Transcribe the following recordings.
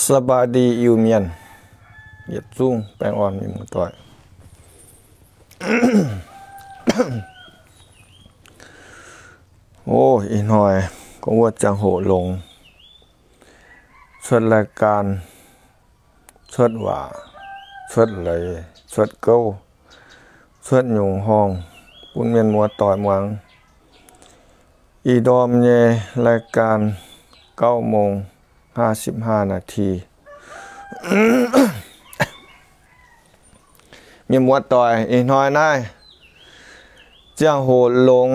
สบายดี Iu-Mienh yietc zungv, baengh orn mienh muoz-doic. O, ih hnoi gorngv wuov ziangh hoc longx, cuotv รายการ, cuotv waac, cuotv leiz, cuotv gouv, cuotv nyungc horngh bun mienh muoz-doic muangx. Ih ndorm nyei รายการ เก้าโมงห้าสิบห้านาที Mienh muoz-doic, ih hnoi naaiv ziangh hoc longx,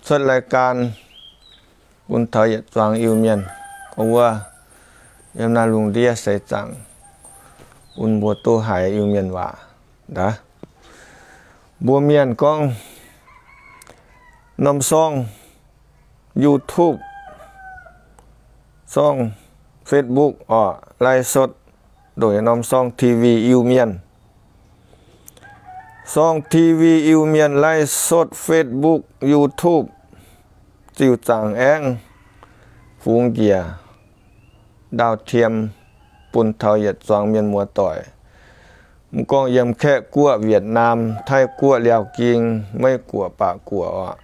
cuotv รายการ bun taux yietc zuangx Iu-Mienh gorngv wuov yiem naaiv lungh ndiev seix zaangc, bun mbuo duqv haiz Iu-Mienh waac. Ndaav mbuo mienh gorngv norm ช่อง YouTube, ช่อง Facebook orqc, ไลฟ์สด, ndongc yietc norm ช่อง TV Iu-Mienh. ช่อง TV Iu-Mienh, ไลฟ์สด, Facebook, YouTube, ziux zaangc aengv fungx njiec ดาวเทียม bun taux yietc zuangx mienh muoz-doic. Mv gorngv yiem Kaeqv Guoqv, Việt Nam, Taiv Guoqv, Liaauh Ging, Meiv Guoqv, Baac Guoqv orqc,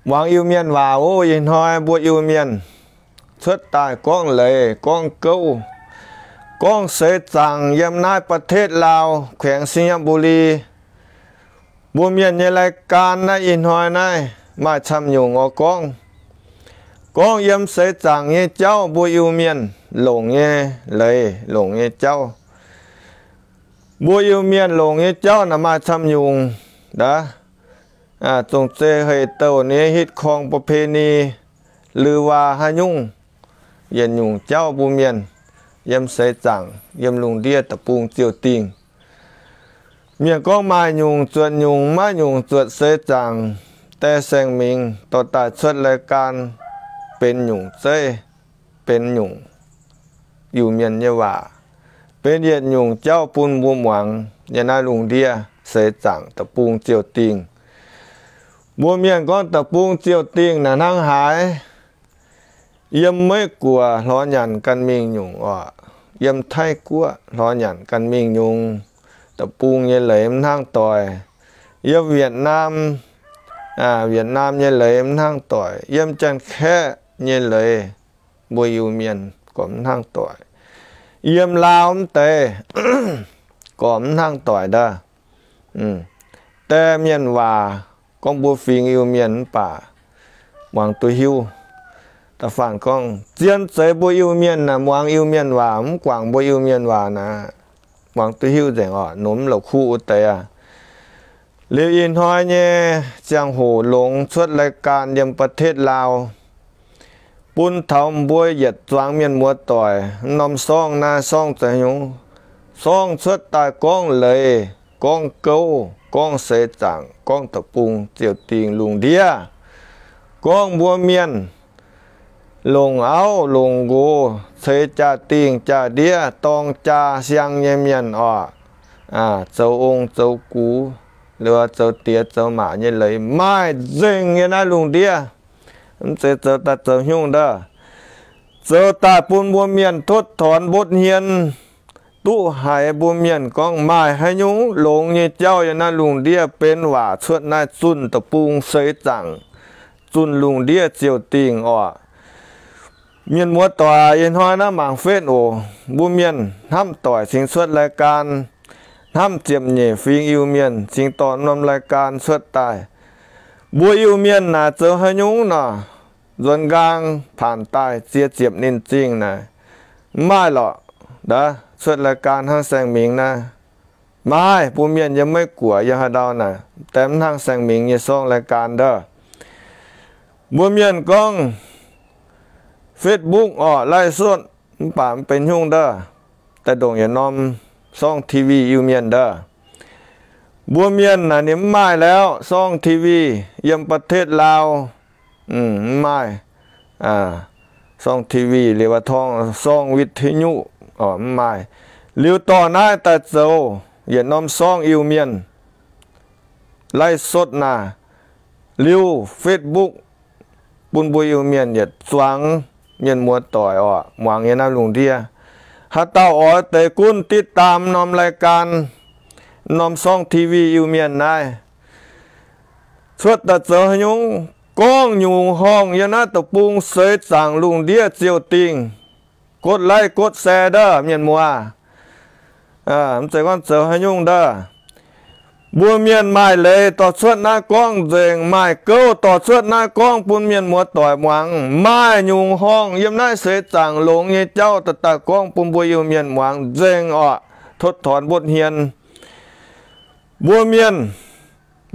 muangx Iu-Mienh waac oc. Ih hnoi mbuo Iu-Mienh cuotv daaih gorngv leiz, gorngv gouv, gorngv seix zaangc yiem naaiv ประเทศลาว, แขวงไชยบุรี. Mbuo mienh nyei รายการ naaiv ih hnoi naaiv maaih camv nyungc oix gorngv. Gorngv yiem seix zaangc nyei jauv, mbuo Iu-Mienh longc nyei leiz, longc nyei jauv. Mbuo Iu-Mienh longc nyei jauv naaic maaih camv nyungc. Ndaav zongc zei hei douh nyei hitv korng ประเพณี, lui waac haaix nyungc, yietc nyungc jauv mbuo mienh yiem seix zaangc, yiem lungh ndiev deic-bung ziouc dingh. Mienh gorngv maaih nyungc zuotc nyungc, maiv nyungc zuotc seix zaangc, die saeng-mingx dorh daaih cuotv รายการ benx nyungc zeiv, benx nyungc Iu-Mienh nyei waac, benx yietc nyungc jauv bun mbuo muangx yiem naaiv lungh ndiev seix zaangc deic-bung ziouc dingh. Mbuo mienh gorngv deic-bung ziouc dingh naaic hnangv haaix? Yiem Meiv Guoqv lorz nyanc ganh mingh nyungc orqc, yiem Taiv Guoqv lorz nyanc ganh mingh nyungc, deic-bung nyei leiz mv hnangv doic. Yiem Việt Nam, Việt Nam nyei leiz mv hnangv doic. Yiem Janx-Kaeqv nyei leiz mbuo Iu-Mienh gorqv mv hnangv doic. Yiem Laauv mv deix gorqv mv hnangv doic ndaav. Die mienh waac gorngv mbuo fingx Iu-Mienh mv baac muangx duqv hiuv. Da'faanh gorngv zien zeiz mbuo Iu-Mienh naaic muangx Iu-Mienh waac, mv guangc mbuo Iu-Mienh waac naaic muangx duqv hiuv nzengc orqc, nor mv louc kuv wuov deix aqv. Liuz ih hnoi nyei ziangh hoc longx cuotv รายการ yiem ประเทศลาว, bun taux mbuo yietc zuangx mienh muoz-doic. Mv norm ช่อง naaiv ช่อง za'nyungc, ช่อง cuotv daaih gorngv leiz, gorngv gouv, gorngv seix zaangc, gorngv deic-bung ziouc dingh lungh ndiev, gorngv mbuo mienh longc auv longc nqox, ceix jaa-dingh jaa-ndiev, dorng jaa siang nyei mienh orqc, zoux ong zoux gux, liuz zoux diex zoux maac nyei leiz maaih nzengc nyei naaiv lungh ndiev. Mv zeiz zoux daaih zoux nyungc ndaav, zoux daaih bun mbuo mienh totv torngx mbotv hmien, duqv haiz mbuo mienh gorngv maaih haaix nyungc longx nyei jauv yiem naaiv lungh ndiev benx waac cuotv naaiv zunh deic-bung seix zaangc, zunh lungh ndiev ziouc dingh orqc. Mienh muoz-doic, ih hnoi naaiv mangc fetv oc, mbuo mienh hnamv doic cingx cuotv รายการ, hnamv ziepc nyeic fingx Iu-Mienh cingx dorh norm รายการ cuotv daaih. Mbuo Iu-Mienh naaic zoux haaix nyungc nor, nzuonx nqaang paanc daaih ziex ziepc ninh zingh naaic, mv maaih lorqc. Ndaav cuotv รายการ hnangv saeng-mingx naaiv, maaih mbuo mienh yiem Meiv Guoqv yiem haaix ndau naaic, die mv hnangv saeng-mingx nyei ช่อง รายการ ndaav. Mbuo mienh gorngv Facebook orqc, ไลฟ์สด, mv baac mv benx nyungc ndaav, daaih ndongc yietc norm ช่อง TV Iu-Mienh ndaav. Mbuo mienh naaic ninh mv maaih แล้ว ช่อง TV yiem ประเทศลาว, mv maaih ช่อง TV, liuz ช่อง วิทยุ orqc, mv maaih. Liuz dorh naaiv daaih zoux yietc norm ช่อง Iu-Mienh, ไลฟ์สด naaic, liuz Facebook, bun mbuo Iu-Mienh yietc zuangx mienh muoz-doic orqc, muangx yiem naaiv lungh ndiev. Haaix dauh oix deix gunv ติดตาม norm รายการ norm ช่อง TV Iu-Mienh naaiv, cuotv daaih zoux haaix nyungc, gorngv nyungc horngh yiem naaiv deic-bung seix zaangc lungh ndiev ziouc dingh. กดไลค์ กดแชร์ ndaaih, mienh muoz. Mv zeiz gorngv zoux haaix nyungc ndaaih. Mbuo mienh maaih leiz dorh cuotv naaiv gorngv nzengc, maaih gouv dorh cuotv naaiv gorngv bun mienh muoz doic muangx. Maaih nyungc horngh yiem naaiv seix zaangc longx nyei jauv daaih daaih gorngv bun mbuo Iu-Mienh muangx nzengc orqc. Totv torngx mbotv hmien. Mbuo mienh,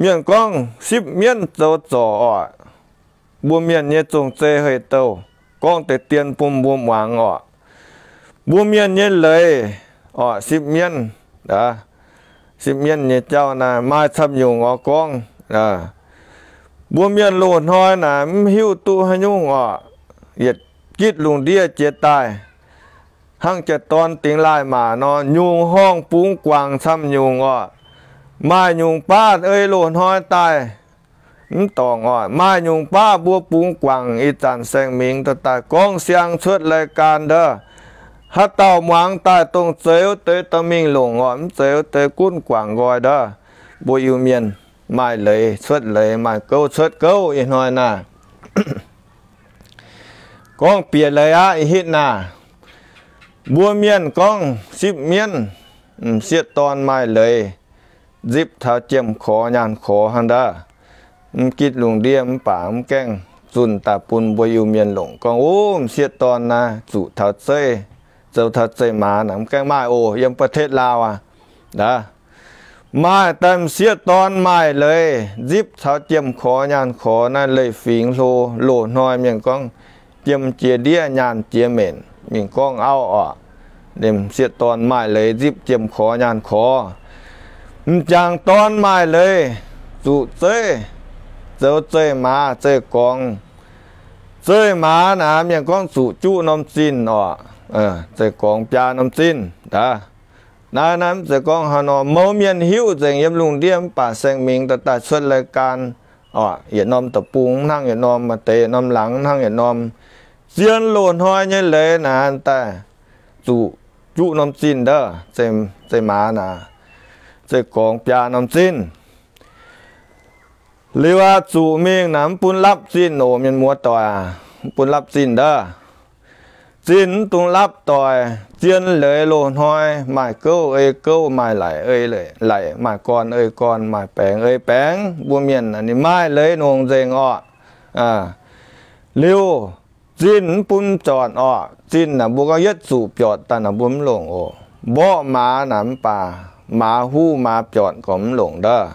mienh gorngv sipv mienv zoux zorc orqc. Mbuo mienh nyei zong-zei hei-douh gorngv deix dien bun mbuo muangx orqc. Mbuo mienh nyei leiz orqc, sipv mienv, sipv mienv nyei jauv naaiv maaih camv nyungc oix gorngv. Mbuo mienh loz-hnoi naaic mv hiuv duqv haaix nyungc orqc, yietc gitv lungh ndiev jiex daaih, hnangv jiex dorn dingx laaih maac nor, nyungc horngh bungx guangc camv nyungc orqc. Maaih nyungc baav ei loz-hnoi daaih mv dorngc orqc. Maaih nyungc baav mbuo bungx guangc ih zanc saeng-mingx daaih daaih gorngv siang cuotv รายการ ndaaih. Haaix dauh muangx daaih dongh zeiz wuov deix dorh mingh longc orqc, mv zeiz wuov deix gunv guangc nqoi ndaaih. Mbuo Iu-Mienh maaih leiz cuotv leiz, maaih gouv cuotv gouv ih hnoi naaiv. Gorngv bieqc leiz aqv, ih hitv naaiv. Mbuo mienh gorngv sipv mienv, m'sieqv dorn maaih leiz nzipv taux jiem korx nyaanh korx hnangv ndaaih. Mv gitv lungh ndiev mv baac mv gaengh zunh daaih bun mbuo Iu-Mienh longc gorngv, o, m'sieqv dorn naaiv zuqc taux zeiv, zoux taux zeiv-maaz naaic mv gaengh maaih oc, yiem ประเทศลาว aqv. Maaih daaih m'sieqv dorn maaih leiz nzipv taux jiem korx nyaanh korx naaiv leiz-fingx hlo. Loz-hnoi mienh gorngv jiem jiex ndiev nyaanh jiex menc mingh gorngv auv orqc. M'sieqv dorn maaih leiz nzipv jiem korx nyaanh korx. M'jangc dorn maaih leiz zuqc zeiv, zoux zeiv-maaz zeiv-gorngx. Zeiv-maaz naaic mienh gorngv zuqc juqv norm zinh orqc, zeiv-gorngx biaa norm zinh. Naaiv naaiv mv zeiz gorngv haaix nor, mouz mienh hiuv nzengc yiem lungh ndiev mv baac saeng-mingx daaih daaih cuotv รายการ orqc, yietc norm deic-bung mv hnangv yietc norm, maaih deix yietc norm laangz mv hnangv yietc norm. Zien loz-hnoi nyei leiz naaic daaih zuqc juqv norm zinh ndaaih, zeiv-maaz naaic, zeiv-gorngx biaa norm zinh. Liuz aqv, zuqc mingh naaic mv bun lapv zinh oc, mienh muoz doic aac, mv bun lapv zinh ndaaih. Zinh mv dungx lapv doic. Zien leiz loz-hnoi maaih gouv ei gouv, maaih laic ei laic, maaih gorn ei gorn, maaih baengx ei baengx. Mbuo mienh ninh maaih leiz nongc nzengc orqc. Liuz zinh mv bun biortc orqc. Zinh naaic mbuo gorngv yietv zuqc biortc daaih naaic mbuo mv longc oc. Mborqv maaz naaic mv baac maaz huv maaz biortc gorngv mv longc ndaaih.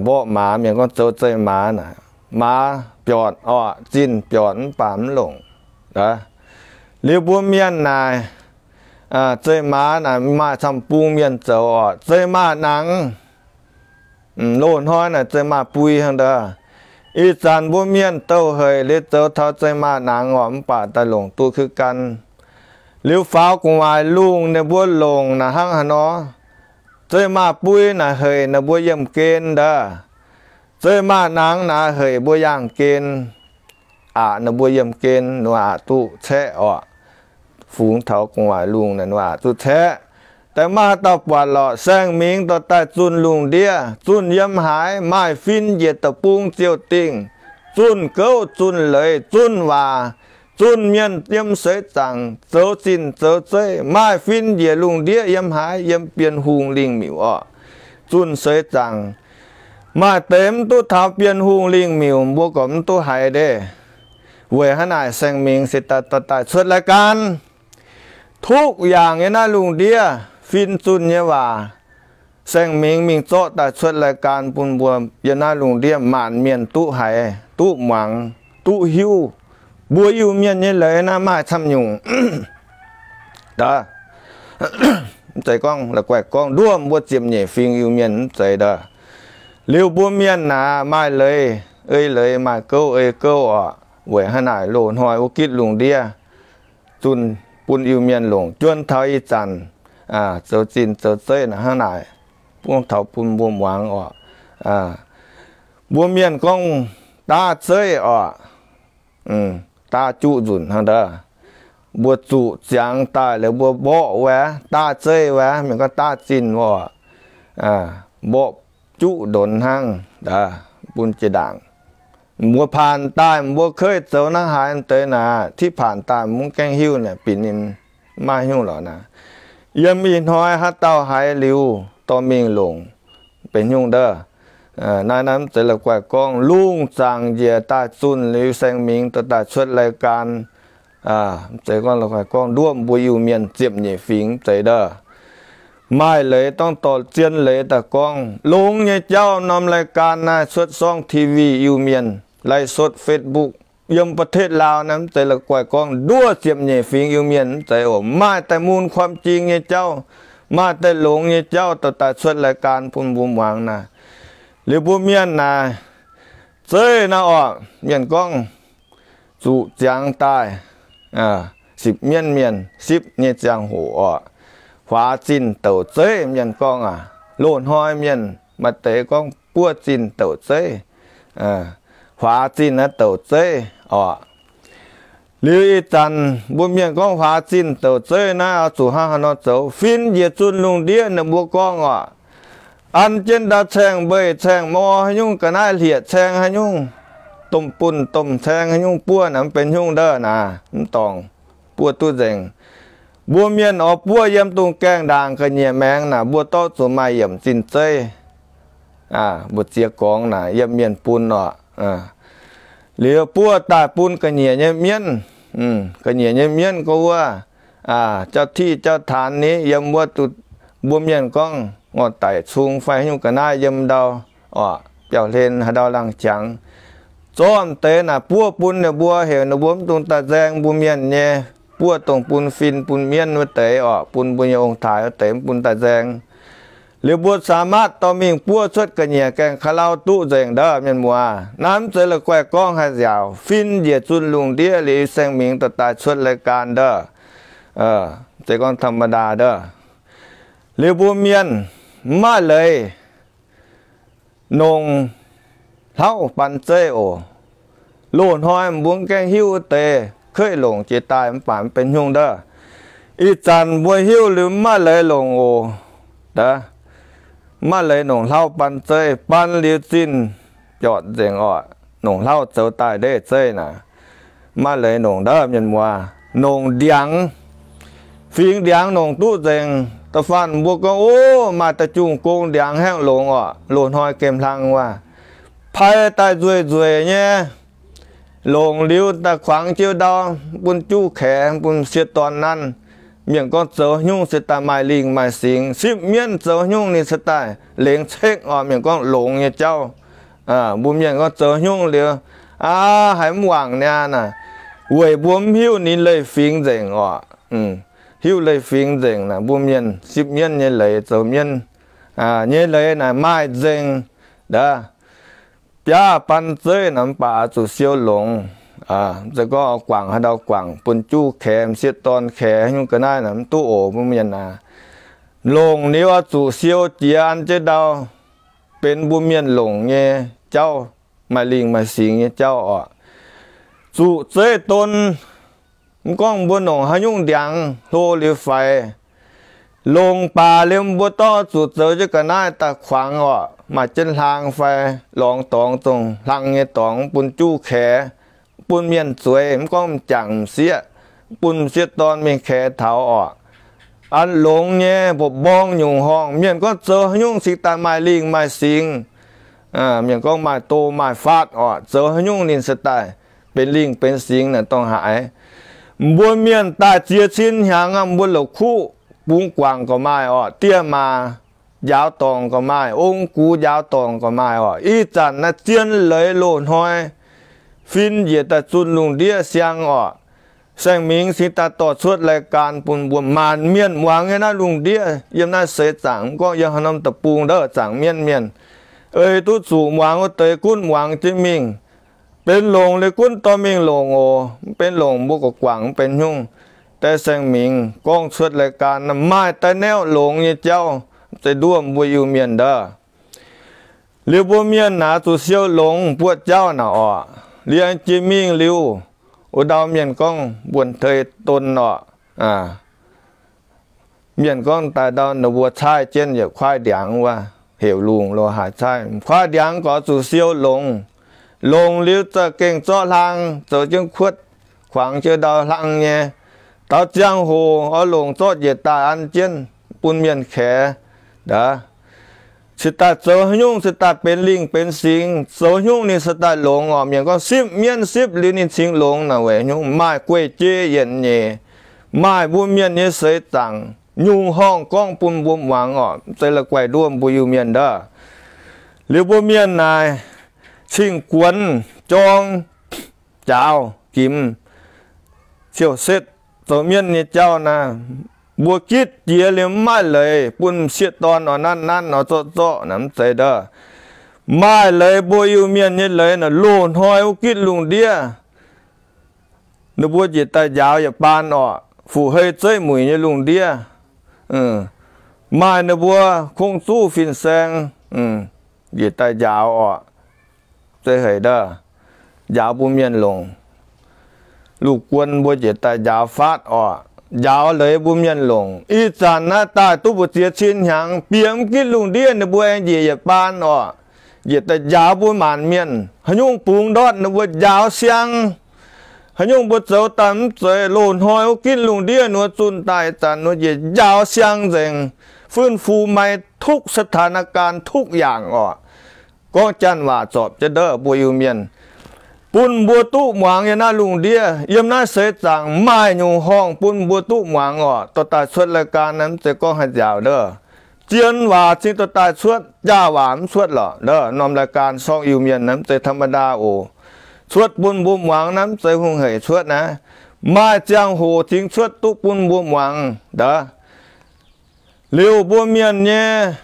Mborqv maaz mienh gorngv zoux zeiv-maaz naaic, maaz biortc orqc, zinh biortc mv baac mv longc. Liuz mbuo mienh naaic, zeiv-maaz naaic maaih camv-bung mienh zoux orqc. Zeiv-maaz nangx, loz-hnoi naaic zeiv-maaz bui hnangv ndaaih. Ih zanc mbuo mienh douh hec liuz zoux taux zeiv-maaz nangx orqc, mv baac daaih longc duqv kuv gan. Liuz faaux gu'nguaaic lungh ninh mbuo longc naaic hnangv haaix nor, zeiv-maaz bui naaic hec ninh mbuo yiemh gen ndaaih. Zeiv-maaz nangx naaic hec mbuo yaangh gen. Aqc ninh mbuo yiemh gen, ninh mbuo aqc duqv caeqv orqc. Fungx taux gu'nguaaic lungh naaic ninh mbuo aqc duqv caeqv. Daaih maaih haaix dauh buatc lorqc, saeng-mingx dorh daaih zunh lungh ndiev, zunh yiem haaix, maaih fin njiec deic-bung ziouc dingh, zunh gouv, zunh leiz, zunh waac, zunh mienh yiem seix zaangc zoux zinh zoux zeiv, maaih fin njiec lungh ndiev yiem haaix, yiem Bienh Hungh lingh miuc orqc, zunh seix zaangc. Maaih deix mv duqv taux Bienh Hungh lingh miuc, mbuo gorqv mv duqv haiz ndeic. Weic hnangv naaic saeng-mingx se daaih, daaih cuotv รายการ. ทุกอย่าง yiem naaiv lungh ndiev fin zunh nyei waac, saeng-mingx mingh zorqv daaih cuotv รายการ bun mbuo yiem naaiv lungh ndiev maanc mienh duqv haiz, duqv muangx, duqv hiuv. Mbuo Iu-Mienh nyei leiz naaiv maaih camv nyungc. Mv zeiz gorngv la'guaih gorngv nduov mbuo ziepc nyeic fingx Iu-Mienh, mv zeiz ndaaih. Liuz mbuo mienh naaic maaih leiz ei leiz, maaih gouv ei gouv orqc. Weic hnangv naaic loz-hnoi wuov gitv lungh ndiev zunh bun Iu-Mienh longc, juon taux ih zanc zoux zinh zoux zeiv naaic hnangv naaic, bun taux bun mbuo muangx orqc. Mbuo mienh gorngv daav zeiv orqc, daav juqv nzunc hnangv ndaaih. mbuo zuqc ziangx daaih liuz mbuo mborqv wuov, daaih zeiv wuov, mienh gorngv daaih zinh wuov, mborqv juqv ndonx hnangv, bun jiex ndaangc. Mbuo paanc daaih mbuo keuv zoux naaiv haaix deix naaic, ที่ผ่าน daaih mbuo mv gaengh hiuv naaic, binc ninh maiv nyungc lorqc naaic. Yiem ih hnoi haaix dauh haiz liuz dorh mingh longc benx nyungc ndov. Naaiv naaiv mv zeiz la'guaih gorngv lungh zaangc njiec daaih zunh liuz saeng-mingx dorh daaih cuotv รายการ mv zeiz gorngv la'guaih gorngv nduov mbuo Iu-Mienh ziepc nyeic fingx mv zeiz ndov. Maaih leiz dongh dorh zien leiz daaih gorngv longx nyei jauv norm รายการ naaiv cuotv sorng TV Iu-Mienh, ไลฟ์สด Facebook, yiem ประเทศลาว naaiv mv zeiz la'guaih gorngv nduov ziepc nyeic fingx Iu-Mienh mv zeiz oc. Maaih daaih mun ความจริง nyei jauv, maaih daaih longx nyei jauv dorh daaih cuotv รายการ bun mbuo muangx naaic. Liuz mbuo mienh naaic, zeiv naaiv orqc, mienh gorngv zuqc ziangx daaih sipv mienv mienh sipv nyei ziangh hoc orqc, huaax zinh douc zeiv. Mienh gorngv aac, loz-hnoi mienh maaih deix gorngv buov zinh douc zeiv, huaax zinh naaiv douc zeiv orqc. Liuz ih zanc mbuo mienh gorngv huaax zinh douc zeiv naaiv oix zuqc hnangv haaix nor zoux? Fin njiec zunh lungh ndiev ninh mbuo gorngv orqc, an jienv ndau caeng mbeic caeng mor haaix nyungc ga'naaiv hlieqc caeng haaix nyungc, domh bunh domh caeng haaix nyungc buov naaic mv benx nyungc ndov naaic, mv dorngc buov duqv nzengc. Mbuo mienh oix buov yiem dungz gaengh ndaangc ga'nyiec maengx naaic, mbuo dorv zuqc maaih yiemc zinh zeiv. Mbu'ziex gorngx naaic yiem mienh bun orqc. Liuz buov daaih bun ga'nyiec nyei mienv. Ga'nyiec nyei mienv gorngv wuov, jauv-tiqv jauv-taanx ni yiem wuov duqv mbuo mienh gorngv ngorc daic cung fai haaix nyungc ga'naaiv yiem ndau orqc, biauv-hlen haaix ndau laangh qangx. Zorqv deix naaic buov bun ninh mbuo, heuc ninh mbuo mv dungx daaih nzaeng mbuo mienh nyei, buov dongh bun fin bun mienv wuov deix orqc, bun mbuo nyei ong-taaix wuov deix mv bun daaih nzaeng. Liuz mbuo สามารถ dorh mingh buov cuotv ga'nyiec gaengh ka'lau duqv nzengc ndov mienh muoz. Naaiv mv zeiz la'guaih gorngv haaix nziaauc, fin njiec zunh lungh ndiev liuz saeng-mingx dorh daaih cuotv รายการ ndov. Zeiz gorngv ธรรมดา ndov. Liuz mbuo mienh mv maaih leiz nongc hlauv ปัน zeiv oc. Loz-hnoi mbuo mv gaengh hiuv wuov deix keiv longc jiex daaih mv baac mv benx nyungc ndov. Ih zanc mbuo hiuv liuz mv maaih leiz longc oc. Mv maaih leiz nongc hlauv ปัน zeiv, ปัน liuz zinh biortc nzengc orqc. Nongc hlauv zoux daaih ndeic zeiv naaic, mv maaih leiz nongc ndov mienh muoz. Nongc ndiangx, fingx ndiangx nongc duqv nzengc. Da'faanh mbuo gorngv, Ov, maaih da'jungh gong ndiangx haengh longx orqc. Loz-hnoi gemh hlang wuov, pai daaih nzueic nzueic nyei. Longc liuz daaih kuangx jienv ndau, bun juv kaex, bun m'sieqv dorn nanv. Mienh gorngv zoux nyungc se daaih maaih lingh maaih singx. Sipv mienv zoux nyungc ninh se daaih lengx cekv orqc. Mienh gorngv longx nyei jauv. Mbuo mienh gorngv zoux nyungc liuz, aa, haiz mv wangc niaa naaic, weic mbuo mv hiuv ninh leiz-fingx nzengc orqc. Hiuv leiz-fingx nzengc naaic, mbuo mienh sipv mienv nyei leiz zoux mienv nyei leiz naaic maaih nzengc. Ndov, biaav ปัน zeiv naaic mv baac oix zuqc siou longx. Mv zeiz gorngv oix guangc haaix ndau guangc, bun juv kaex, m'sieqv dorn kaex, nyungc ga'naaiv naaic mv duqv oc mbuo mienh aac. Longc liuz oix zuqc siou jiex an jienv ndau, benx mbuo mienh longc nyei jauv, maaih lingh maaih singx nyei jauv orqc. Zuqc zeiv don, mv gorngv mbuo nongc haaix nyungc ndiangx hlo liuz faix, longc baac liemh mbuo dorh zuqc zoux jienv ga'naaiv daaih kuangx orqc. Maaih jienv hlaang fai lorngx dorngx, zongh hlang nyei dorngx, bun juv kaex, bun mienh zueiz, mv gorngv m'jangc m'sieqv, bun m'sieqv dorn mingh kaex taux orqc. An longx nyei mba'mborng nyungc horngh, mienh gorngv zoux haaix nyungc cingx daaih maaih lingh maaih singx. Mienh gorngv maaih do maaih faatv orqc, zoux haaix nyungc ninh se daaih benx lingh benx singx naaic dongh haaix. Mbuo mienh daaih ziex cin hnyangx aqv, mbuo la'kuqv bungx guangc gauh maaih orqc, dieh maac njaaux dorngc gauh maaih, ong gux njaaux dorngc gauh maaih orqc. Ih zanc naaiv zien leiz loz-hnoi fin njiec daaih zunh lungh ndiev siang orqc. Saeng-mingx cingx daaih dorh cuotv รายการ bun mbuo maanc mienh muangx nyei naaiv lungh ndiev, yiem naaiv seix zaangc, mv gorngv yiem haaix norm deic-bung ndov zaangc mienv mienh, ei duqv zuqc muangx wuov deix gunv muangx jienv mingh. Benx longc liuz gunv dorh mingh longc oc. Mv benx longc mbuo gauh guangc mv benx nyungc. Deix saeng-mingx gorngv cuotv รายการ maaih daaih naaiv longx nyei jauv, zeiz nduov mbuo Iu-Mienh ndov. Liuz mbuo mienh naaic zuqc siou longx buoqv jauv naaic orqc. Liuz jiex mingh liuz, Wuov ndau mienh gorngv mbuonx tei don orqc. Mienh gorngv daaih ndau ninh mbuo caaiv jienv yietc kuaaiv ndiangx wuov, heuc lungh lo haaix caaiv. Kuaaiv ndiangx gorx zuqc siou longx. Longx liuz za'gengh zorqv hlang zoux jienv kuotv, kuangx jienv ndau hlang nyei. Daaux ziangh hoc oix longc zorqv njiec daaih an jienv bun mienh kaex. Aa, se daaih zoux haaix nyungc se daaih benx lingh benx singx, zoux haaix nyungc ninh se daaih longx orqc. Mienh gorngv sipv mienv sipv liuz ninh cingx longx naaic weic haaix nyungc? Maaih guei-jei yienc nyeic, maaih mbuo mienh nyei seix zaangc nyungc horngh gorngv bun mbuo muangx orqc. Mv zeiz la'guaih nduov mbuo Iu-Mienh ndov. Liuz mbuo mienh naaic cing-guonx jorng, jaaux gimx, ciouv setv zoux mienv nyei jauv naaiv, mbuo gitv jiex liuz mv maaih leiz bun m'sieqv dorn oix nanv nanv, oix zorqv zorqv naaic, mv zeiz ndov. Maaih leiz mbuo Iu-Mienh nyei leiz naaic, loz-hnoi wuov gitv lungh ndiev ninh mbuo njiec daaih njaaux yietc baan orqc. Fuqv-hei zeiv muic nyei lungh ndiev, maaih ninh mbuo kongx zuqv fin-saeng njiec daaih njaaux orqc. Zeiz haic ndov, njaaux mbuo mienh longc. Lungh guon mbuo njiec daaih njaaux faatv orqc, njaaux leiz mbuo mienh longc. Ih zanc naaiv daaih duqv mbu'ziex cin hnyangx, bieqc mv gitv lungh ndiev ninh mbuo aengx njiec yietc baan orqc. Njiec daaih njaaux mbuo maanc mienh, haaix nyungc bungx ndortv ninh mbuo njaaux siang. Haaix nyungc mbuo zoux daaih mv zeiz, loz-hnoi wuov gitv lungh ndiev nor zunh daaih zanc nor njiec njaaux siang nzengc, ฟื้นฟู maiv ทุกสถานการณ์ ทุกอย่าง orqc. Gorngv janx waac zorpc jienv ndov mbuo Iu-Mienh, bun mbuo duqv muangx yiem naaiv lungh ndiev, yiem naaiv seix zaangc maaih nyungc horngh bun mbuo duqv muangx orqc. Dorh daaih cuotv รายการ naaiv mv zeiz gorngv haaix nziaauc ndov. Zien waac cingx dorh daaih cuotv, jaav waac mv cuotv lorqc ndov. Norm รายการ ช่อง Iu-Mienh naaiv mv zeiz ธรรมดา oc. Cuotv bun mbuo muangx naaiv mv zeiz hungh hec cuotv naaiv. Maaih ziangh hoc cingx cuotv duqv bun mbuo muangx ndov. Liuz mbuo mienh nyei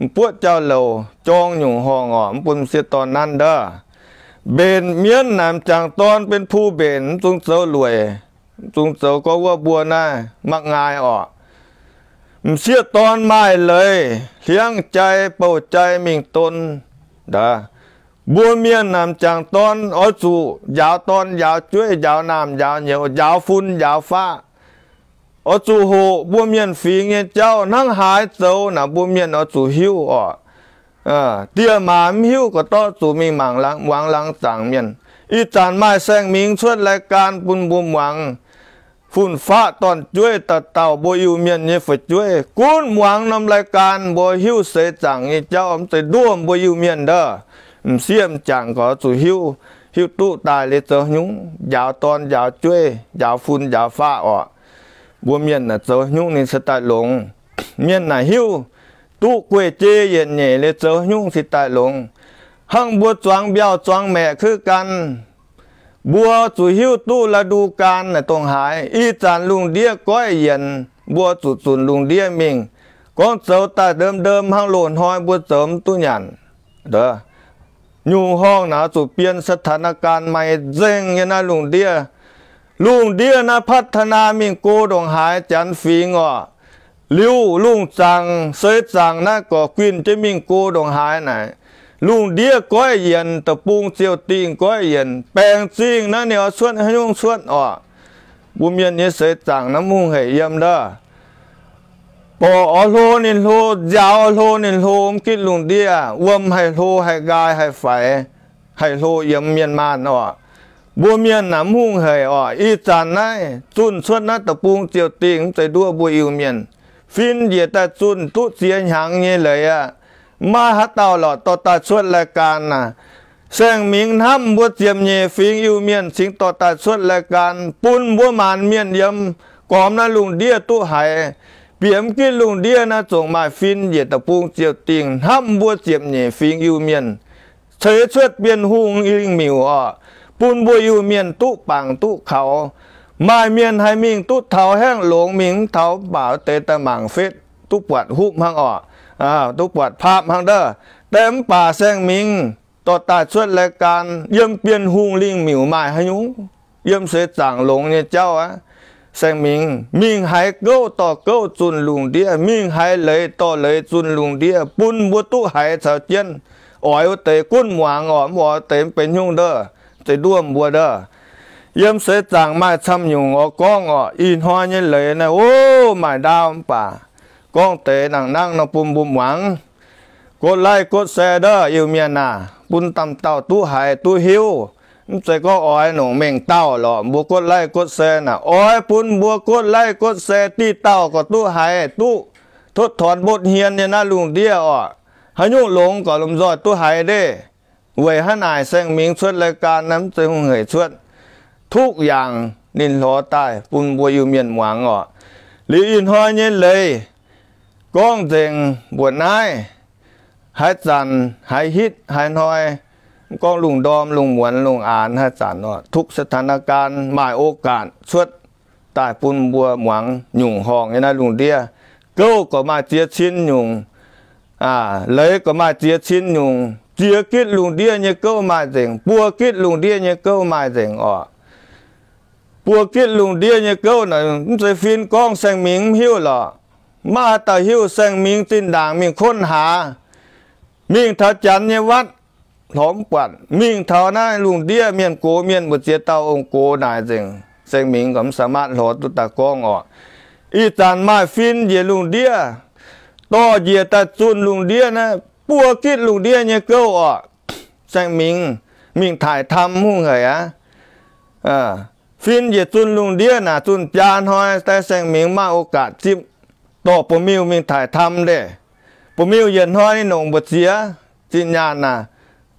m'buoqv jauv-louc jorng nyungc horngh orqc, mv bun m'sieqv dorn nanv ndov. Mbenc mienv naaic m'jangc dorn benx puh mbenc, mv zungx zoux lueic, mv zungx zoux gorngv wuov mbuo naaiv makv nqaai orqc. M'sieqv dorn maaih leiz, hliangv jai, bouh jai mingh don ndov. Mbuo mienh naaic m'jangc dorn oix zuqc njaaux dorn njaaux jueiv, njaaux naamh njaaux nyouz, njaaux fun njaaux faqv. Oix zuqc hoqc mbuo mienh fingx nyei jauv hnangv haaix zoux naaic, mbuo mienh oix zuqc hiuv orqc. Dieh maac mv hiuv, gorqv-dorqv zuqc mingh mangc muangx laangz zaangc mienh. Ih zanc maaih saeng-mingx cuotv รายการ bun mbuo muangx. Fun-faqv dorn-jueiv dauh dauh, mbuo Iu-Mienh nyei fu'jueiv gunv muangx norm รายการ mbuo hiuv seix zaangc nyei jauv, mv zeiz nduov mbuo Iu-Mienh ndov. M'sieqv m'jangc gorqv zuqc hiuv, hiuv duqv daaih liuz zoux haaix nyungc, njaaux dorn njaaux jueiv, njaaux fun njaaux faqv orqc. Mbuo mienh naaic zoux haaix nyungc ninh cingx daaih longx. Mienh naaic hiuv duqv guei-jei yietc nyeic liuz zoux haaix nyungc cingx daaih longx. Hnangv mbuo zuangx mbiauh zuangx maeqc kuv gan, mbuo zuqc hiuv duqv ฤดูกาล naaic dongh haaix. Ih zanc lungh ndiev goiv yienc, mbuo zuqc zunc lungh ndiev mingh. Gorngv zoux daaih ndom-ndom hnangv loz-hnoi mbuo zoux mv duqv nyanc. Nyungc horngh naaic zuqc bienh สถานการณ์ maaih nzengc nyei naaiv lungh ndiev. Lungh ndiev naaiv พัฒนา mingh go ndongc haaix, janx fingx orqc. Liuz lungh zaangc seix zaangc naaiv gorqv guinh jienv mingh go ndongc haaix naaic, lungh ndiev goiv yienc, deic-bung ziouc dingh goiv yienc. Baengc zingh naaiv ninh oix cuotv haaix nyungc cuotv orqc. Mbuo mienh nyei seix zaangc naaiv mv hungh hec yiem ndov. Borqc oix hlo ninh hlo, nziaaux oix hlo ninh hlo, mv gitv lungh ndiev wuom haih hlo haih nqaai haih faix, haih hlo yiem mienh maanh orqc. Mbuo mienh naaic mv hungh hec orqc. Ih zanc naaiv zunh cuotv naaiv deic-bung ziouc dingh, mv zeiz nduov mbuo Iu-Mienh. Fin njiec daaih zunh duqv ziex hnyangx nyei leiz aqv. Mv maaih haaix dauh lorqc dorh daaih cuotv รายการ naaic. Saeng-mingx hnamv mbuo ziepc nyeic fingx Iu-Mienh cingx dorh daaih cuotv รายการ bun mbuo maanc mienh yiem gormx naaiv lungh ndiev duqv haiz. Bieqc mv gitv lungh ndiev naaiv zungv maaih fin njiec deic-bung ziouc dingh hnamv mbuo ziepc nyeic fingx Iu-Mienh ceix cuotv Bienh Hungh lingh miuc orqc, bun mbuo Iu-Mienh duqv bangc duqv kaux. Maaih mienh haih mingh duqv taux haengh longx, mingh mv taux mv baac deix daaih mangc fetv duqv buatc hopv hnangv orqc, duqv buatc ภาพ hnangv ndov. Deix mv baac saeng-mingx dorh daaih cuotv รายการ yiem Bienh Hungh lingh miuc maaih haaix nyungc, yiem seix zaangc longx nyei jauv aqv. Saeng-mingx mingh haiz gouv dorh gouv zunh lungh ndiev, mingh haiz leiz dorh leiz zunh lungh ndiev, bun mbuo duqv haiz caux jienv. Oix wuov deix gunv muangx orqc, mv oix wuov deix mv benx nyungc ndov, zeiz nduov mbuo ndov. Yiem seix zaangc maaih camv nyungc oix gorngv orqc. Ih hnoi nyei leiz naaiv, o, maaih ndaauv mv baac gorngv deix nangc nangv nor bun mbuo muangx. กดไลค์ กดแชร์ ndov, Iu-Mienh aah, bun damh dauh duqv haiz duqv hiuv. Mv zeiz gorngv oix nongc mengh dauh lorqc mbuo กดไลค์ กดแชร์ naaic, oix bun mbuo กดไลค์ กดแชร์ diqv dauh gorx duqv haiz duqv totv tornx mbotv hmien nyei naaiv lungh ndiev orqc. Haaix nyungc longx gorx lomh nzoih duqv haiz ndeic. Weic hnangv naaic Saeng Mingx cuotv รายการ naaiv mv zeiz hungh heic cuotv, duqv yaangc ninh lorz daaih bun mbuo Iu-Mienh muangx orqc. Liuz ih hnoi nyei leiz gorngv nzengc mbuoqc naaiv. Haaix zanc haaix hitv haaix hnoi, mv gorngv lungh ndorm lungh muonz lungh aanx haaix zanc orqc, ทุกสถานการณ์ maaih โอกาส cuotv daaih bun mbuo muangx nyungc horngh nyei naaiv lungh ndiev. Gouv gorx maaih ziex cin nyungc, leiz gorx maaih ziex cin nyungc. Ziex gitv lungh ndiev nyei gouv maaih nzengc, buo gitv lungh ndiev nyei gouv maaih nzengc orqc. Buo gitv lungh ndiev nyei gouv naaic mv zeiz fin gorngv Saeng Mingx mv hiuv lorqc. Maaih haaix dauh hiuv? Saeng Mingx zinh ndaangc mingh ค้นหา, mingh taux Janx nyei วัด lorz mv buatc, mingh taux naaiv lungh ndiev mienh gox mienh mbu'ziex dauh ong-gox naaic nzengc, Saeng Mingx gorx mv สามารถ lorz duqv daaih gorngv orqc. Ih zanc maaih fin njiec lungh ndiev, dorh njiec daaih zunh lungh ndiev naaiv buo gitv lungh ndiev nyei gouv orqc. Saeng Mingx mingh ถ่ายทำ hungh haic aqv. Fin njiec zunh lungh ndiev naaic, zunh biaa hnoi daaih Saeng Mingx maaih โอกาส zipv, dorh Ba'miuh mingh ถ่ายทำ ndeic. Ba'miuh yietc hnoi ninh nongc mbu'ziex zinh nyaanh naaic,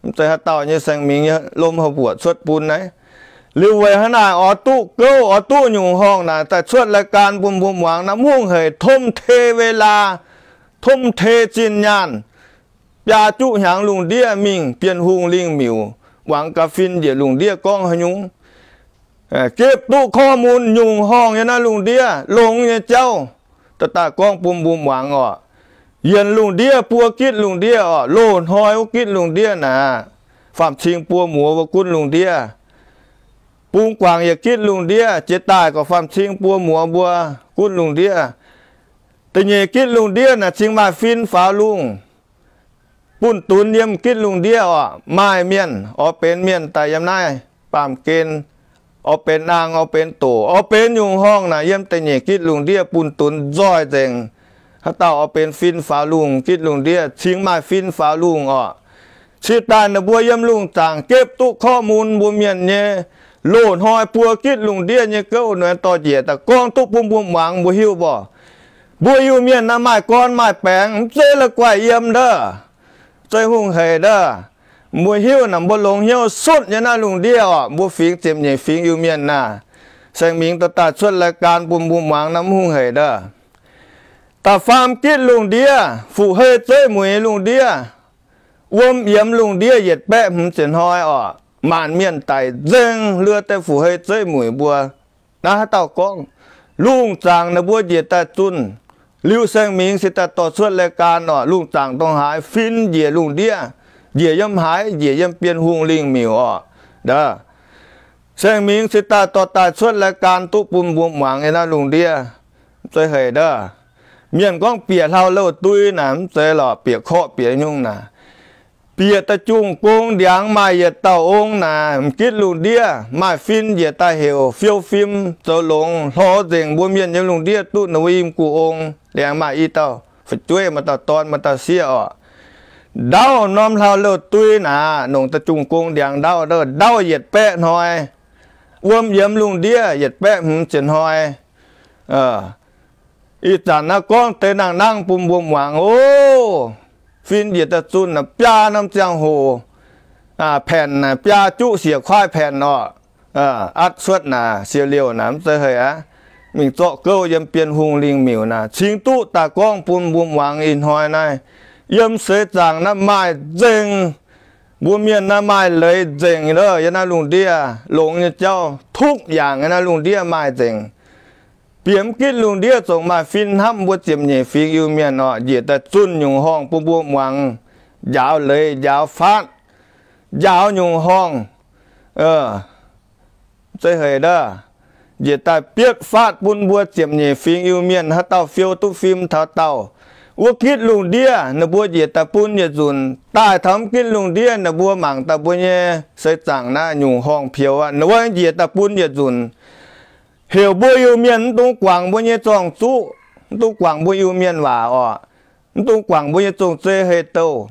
mv zeiz haaix dauh nyei, Saeng Mingx nyei lomh haaix mbuoqc cuotv bun naaiv. Liuz weic hnangv naaic oix duqv gouv, oix duqv nyungc horngh naaic daaih cuotv รายการ bun mbuo muangx naaiv, mv hungh heic ทุ่มเทเวลา, ทุ่มเท zinh nyaanh, biaa juqv hnyangx lungh ndiev mingh bienh hungh lingh miuc, muangx gaax fin njiec lungh ndiev gorngv haaix nyungc. Gepv duqv ข้อมูล nyungc horngh nyei naaiv lungh ndiev longx nyei jauv, daaih daaih gorngv bun mbuo muangx orqc. Yienc lungh ndiev buo gitv lungh ndiev orqc, loz-hnoi wuov gitv lungh ndiev naaic, faam-cing buo muoz mbuo gunv lungh ndiev. Bungx guangc yietc gitv lungh ndiev, jiex daaih gorx faam-cing buo muoz mbuo gunv lungh ndiev. Da'nyeic gitv lungh ndiev naaic cingx maaih fin faaux lungh. Bunh dunx yiem gitv lungh ndiev orqc, maaih mienh oix benx mienh daaih yiem naaiv baamh gen, oix benx naang, oix benx doc, oix benx nyungc horngh naaic yiem da'nyeic gitv lungh ndiev bunh dunx nzoih nzengc. Haaix dauh oix benx fin faaux lungh gitv lungh ndiev cingx maaih fin faaux lungh orqc. Cingx daaih ninh mbuo yiem lungh zaangc gepv duqv ข้อมูล mbuo mienh nyei loz-hnoi buo gitv lungh ndiev nyei gouv, ninh dorh njiec daaih gorngv duqv bun mbuo muangx, mbuo hiuv mborqc. Mbuo Iu-Mienh naaiv maaih gorn maaih baengx, mv zeiz la'guaih yiem ndov, zeiz hungh heic ndov. Mbuo hiuv naaic mbuo longx hnyouv sutv nyei naaiv lungh ndiev orqc. Mbuo fingx ziepc nyeic fingx Iu-Mienh naaic, Saeng Mingx dorh daaih cuotv รายการ bun mbuo muangx naaiv mv hungh heic ndov. Da'faam gitv lungh ndiev, fu'hei zeiv mueiz lungh ndiev, wuom yiemx lungh ndiev yietc baeqv hmz ziepc hnoi orqc, maanc mienh daic nzengc, luo deix fu'hei zeiv mueiz mbuo. Naaiv haaix dauh gorngv? Lungh zaangc ninh mbuo njiec daaih zunh. Liuz Saeng Mingx se daaih dorh cuotv รายการ orqc, lungh zaangc dongh haaix, fin njiec lungh ndiev, njiec yiem haaix, njiec yiem bienh hungh lingh miuc orqc. Ndov, Saeng Mingx se daaih dorh daaih cuotv รายการ duqv bun mbuo muangx nyei naaiv lungh ndiev. Mv zeiz haic ndov. Mienh gorngv bieqc hlauv-louh dui naaic, mv zeiz lorqc, bieqc korqv bieqc nyungc naaic. Bieqc da'jungh gong ndiangx maaih yietc dauh ong naaic, m'gitv lungh ndiev maaih fin njiec daaih heuc fiou fim zoux longx, hlorx nzengc mbuo mienh nyei lungh ndiev duqv ninh mbuo i gu'nyuoz ong. Laengz maaih i dauh fu'jueiv, maaih dauh dorn, maaih dauh sieqv orqc. Ndaauv norm hlauv-louh dui naaic, nongc da'jungh gong ndiangx ndaauv, ndaauv yietc baeqv hnoi, wuom yiemx lungh ndiev yietc baeqv hmz ziepc hnoi. Ih zanc naaiv gorngv deix nangh nangh bun mbuo muangx oc. Fin njiec daaih zunh naaic biaa norm ziangh hoc, paenx naaic biaa juqv siec kuaaiv paenx orqc. Atv cuotv naaic siou liouh naaic mv zeiz haic aqv. Mingh zorqv gouv yiem bienh hungh lingh miuc naaic cingx duqv daaih gorngv bun mbuo muangx ih hnoi naaiv. Yiem seix zaangc naaiv maaih nzengc. Mbuo mienh naaiv maaih leiz nzengc ndov, yiem naaiv lungh ndiev longx nyei jauv, ทุกอย่าง yiem naaiv lungh ndiev maaih nzengc. Bieqc mv gitv lungh ndiev zongc maaih fin hnamv mbuo ziepc nyeic fingx Iu-Mienh orqc, njiec daaih zunh nyungc horngh bun mbuo muangx, njaaux leiz njaaux faatv, njaaux nyungc horngh. Mv zeiz haic ndov. Njiec daaih bietv faatv bun mbuo ziepc nyeic fingx Iu-Mienh, haaix dauh fiou duqv fim taux daauh, wuov gitv lungh ndiev ninh mbuo njiec daaih bun yietc nzunc. Daaih taux mv gitv lungh ndiev ninh mbuo mangc daaih mbuo nyei seix zaangc naaiv nyungc horngh pioux aqv, ninh wuov njiec daaih bun yietc nzunc. Heuc mbuo Iu-Mienh mv dungx guangc mbuo nyei zorng-zuqv, mv dungx guangc mbuo Iu-Mienh waac orqc, mv dungx guangc mbuo nyei zong-zei hei douh.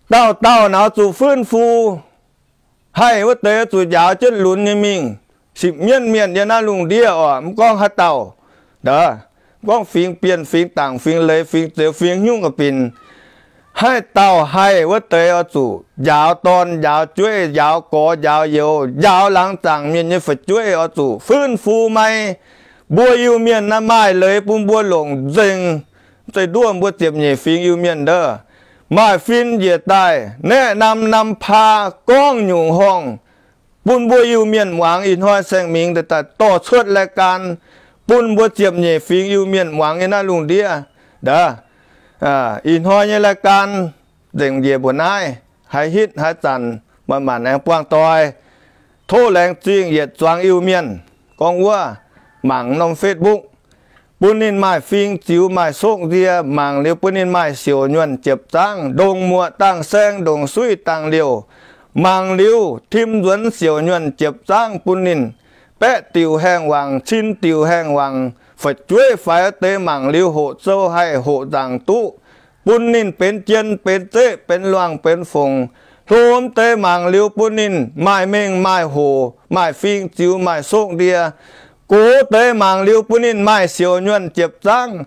Dauh dauh naaic oix zuqc fuinv fu. Haih wuov deix oix zuqc njaaux jienv lunx nyei mingh. Sipv mienv mienh yiem naaiv lungh ndiev orqc, mv gorngv haaix dauh, mv gorngv fingx Bienh, fingx Dangc, fingx Leiz, fingx Zeuz, fingx Hnyungv ga'binc, haaix dauh haih wuov deix oix zuqc njaaux dorn, njaaux jueiv, njaaux gorx, njaaux youz, njaaux laangz zaangc mienh nyei fu'jueiv oix zuqc fuinv fu maiv. Mbuo Iu-Mienh naaiv maaih leiz bun mbuo longc nzengc. Zeiz nduov mbuo ziepc nyeic fingx Iu-Mienh ndov, maaih fin njiec daaih naeqv nam nam paa gorngv nyungc horngh bun mbuo Iu-Mienh muangx. Ih hnoi Saeng Mingx daaih dorh cuotv รายการ bun mbuo ziepc nyeic fingx Iu-Mienh muangx nyei naaiv lungh ndiev. Ndov, ih hnoi nyei รายการ nzengc njiec mbuoqc naaiv, haaix hitv haaix zanc maaih maanc aengx buangh doix. Tov laengz zingh yietc zuangx Iu-Mienh gorngv wuov, mangc norm Facebook, bun ninh maaih fing ziux, maaih sokv nzie, mangc liuz bun ninh maaih siouc nyuonh jiepv zaangv, ndongc muoqc dangh saeng, ndongc suiv dangh liouh, mangc liuz tim nzuonx siouc nyuonh jiepv zaangv bun ninh baeqv diuc haengh wangc, cin diuc haengh wangc, fu'jueiv faix deix mangc liuz hoqc zou haih hoqc nzaangc duqv, bun ninh benx jien benx zeqv benx luangh benx fongc. Hlo deix mangc liuz bun ninh maaih mengh maaih hoc, maaih fing ziux, maaih sokv ndie. Gox deix mangc liuz bun ninh maaih siouc nyuonh jiepv zaangv.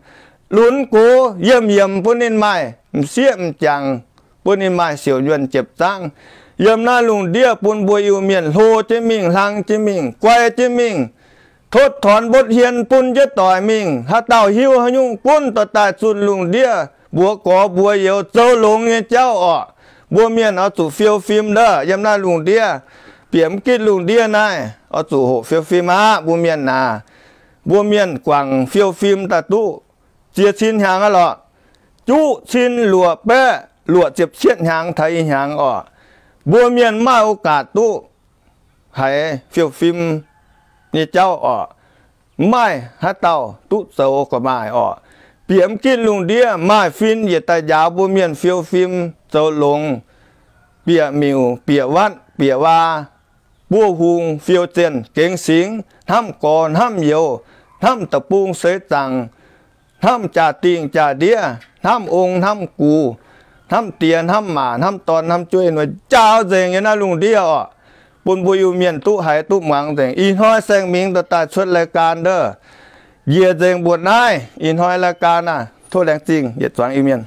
Lunx gox yiemh yiemc bun ninh maaih m'sieqv m'jangc, bun ninh maaih siouc nyuonh jiepv zaangv. Yiem naaiv lungh ndiev bun mbuo Iu-Mienh hlo jienv mingh, hlang jienv mingh, guai jienv mingh, totv torngx mbotv hien bun jienv doic mingh. Haaix dauh hiuv haaix nyungc gunv dorh daaih zunh lungh ndiev, mbuox gorx mbuox youz zoux longx nyei jauv orqc. Mbuo mienh oix zuqc fiou fim ndov. Yiem naaiv lungh ndiev, bieqc mv gitv lungh ndiev naaiv, oix zuqc hoqc fiou fim aqv. Mbuo mienh naaic, mbuo mienh guangc fiou fim daaih duqv ziex cin hnyangx aqv lorqc. Juqv cin luoqc baeqv luoqc ziepc cietv hnyangx taux ih hnyangx orqc. Mbuo mienh mv maaih โอกาส duqv haiz fiou fim nyei jauv orqc. Mv maaih haaix dauh duqv zoux ga'maaih orqc. Bieqc mv gitv lungh ndiev maaih fin yietc daaih njaaux mbuo mienh fiou fim zoux longx. Bieqc miuc, bieqc watv, bieqc waa, buov hung, fiou zienh, gengx singx, hnamv gorx hnamv youz, hnamv deic-bung seix zaangc, hnamv jaa-dingh jaa-ndiev, hnamv ong hnamv gux, hnamv die hnamv maac, hnamv dorn hnamv jueiv, njaaux nzengc yiem naaiv lungh ndiev orqc. Bun mbuo Iu-Mienh duqv haiz duqv muangx nzengc. Ih hnoi Saeng Mingx dorh daaih cuotv รายการ ndov. Njiec nzengc mbuoqc naaiv. Ih hnoi รายการ naaiv, tov laengz zingh yietc zuangx Iu-Mienh.